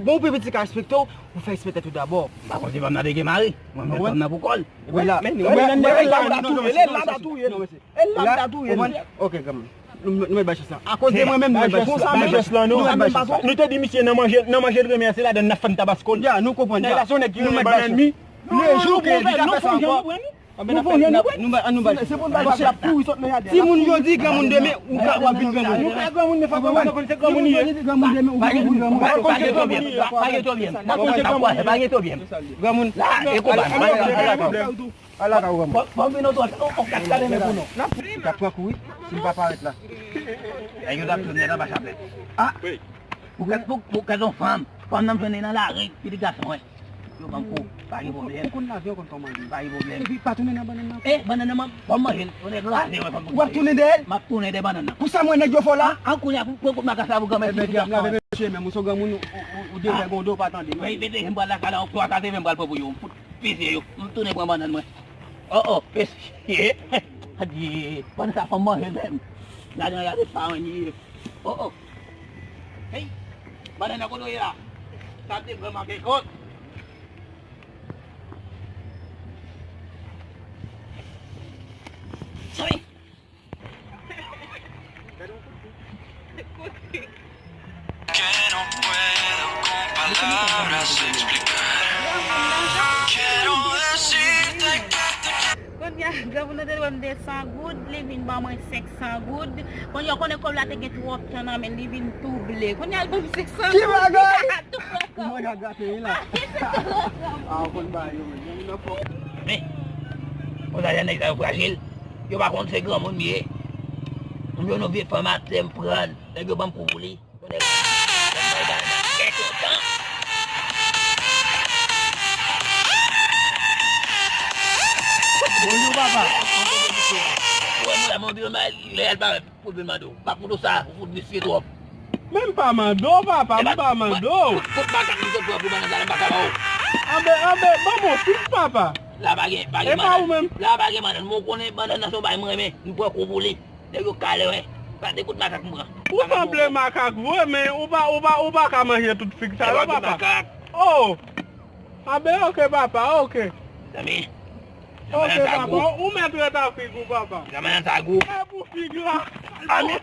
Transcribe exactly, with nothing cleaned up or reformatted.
bon, pou piti ka respekte w, ou fè respekte tèt ou dabò. M pa konn si fanm nan te gen mari. Mwen, mwen, fanm nan pou kò l. Wè la. Wè la, m ta touye l. E l la, m ta touye l. Ok, granmoun. Nou, nou mèt bay chans lan. Akoz de mwen menm, nou mèt bay chans lan. Bay chans lan, non. Nou mèt bay chans lan. Nou te di misye nan manje, nan manje l renmen an, se ladann n ap fann tabasko l. Ya, nou konprann. Nèg la se yon nèg ki renmen bannann mi. Le jou ke li ka fè sa ankò. Nou fè yon jan nou pran li. Nou bay, nou bay. Se pou n bay chans lan. Timoun jodi, granmoun demen, ou ka, w ap vin granmoun. Nou pa granmoun, men fòk granmoun. Timoun jodi, granmoun demen, ou ka vin granmoun. Pa gen twò byen, pa gen twò byen. Pa gen twò byen. Granmoun. La, e konpa. Ala ka ou granmoun. Bon, bon, vin oto, on, on kat kade men pou nou. N ap pran kou wi, si m pa parèt la. Nèg yo t ap tounen anba chapèt. Ah! Pou kèt, pou, pou kèt yon fanm. Fanm nan m jwenn li nan lari, pitit gason, wi. Yo ban m kou, pa gen pwoblèm. Ou konn lavi, ou konn kòman li. Pa gen pwoblèm. Epi pa tounen nan bannann nan. Eh, bannann nan, m ap, fò m manje l. Yon nèg raze, wi, fanm. W ap tounen dèyè l? M ap tounen dèyè bannann nan. Pou sa m wè nèg yo fè w la? An, kounye a, pou, pou kout makak la pou granmèt. Ebyen, di a m lave mesye, men m se yon granmoun, ou, ou, ou de nèg, on do pa tande. Wi, mete m pral lakay la, yon twa kat, men m pral pran pou yo. Peze yo. M tounen pran bannann mwen. Oh, oh, mesye. Adye, bannann sa fò m manje l menm. Ladan la se pa anyen. Oh, oh. Hey, bannann nan kote w ye la? Sa te vrèman gen kòd. Sorry. Que no puedo con palabras explicar. Quiero decirte que te quiero. Kounye a, granmoun nan te dwe m de san goud, li vin ban mwen senk san goud. Kounye a, ou konnen kòb la te gen twòp tan nan men l, li vin tou ble. Kounye a, l ban m senk san goud. Ki bagay? Tou pran kòb. Mwen ka gate wi la. Ah, ou konn bagay yo menm. Granmoun nan fò. Men, konsa jan nèg sa yo frajil. Yo pa konn se granmoun m ye. M jwenn yon vye fanm atè, m pran l. Nèg yo ban m kou pou li. Yon nèg, yon nèg bay bannann byen kontan. Bonjou, papa. Wè, mwen la, mwen vin bay lè al parèt pou vin mande w. M ap fout ou sa, ou fout visye twòp. Men m pa mande w, papa, m pa mande w. Kot makak m sot pran pou bannann sa la, m pa ka ba w. Anben, anben, ban m yon pik, papa. La pa gen, pa gen bannann. E pa ou menm? La pa gen bannann, mwen konnen bannann nan se yon bagay mwen renmen, m pran kou pou li. Nèg yo kale, wi. Gade kout makak m pran. Ou sanble makak vre, men ou pa, ou pa, ou pa ka manje tout fig sa non, papa. Oh! Anben, ok, papa, ok. Zanmi. Ok, papa, ou mèt ret ak fig ou, papa. Zanmi nan sa gou. E pou fig la. Ami.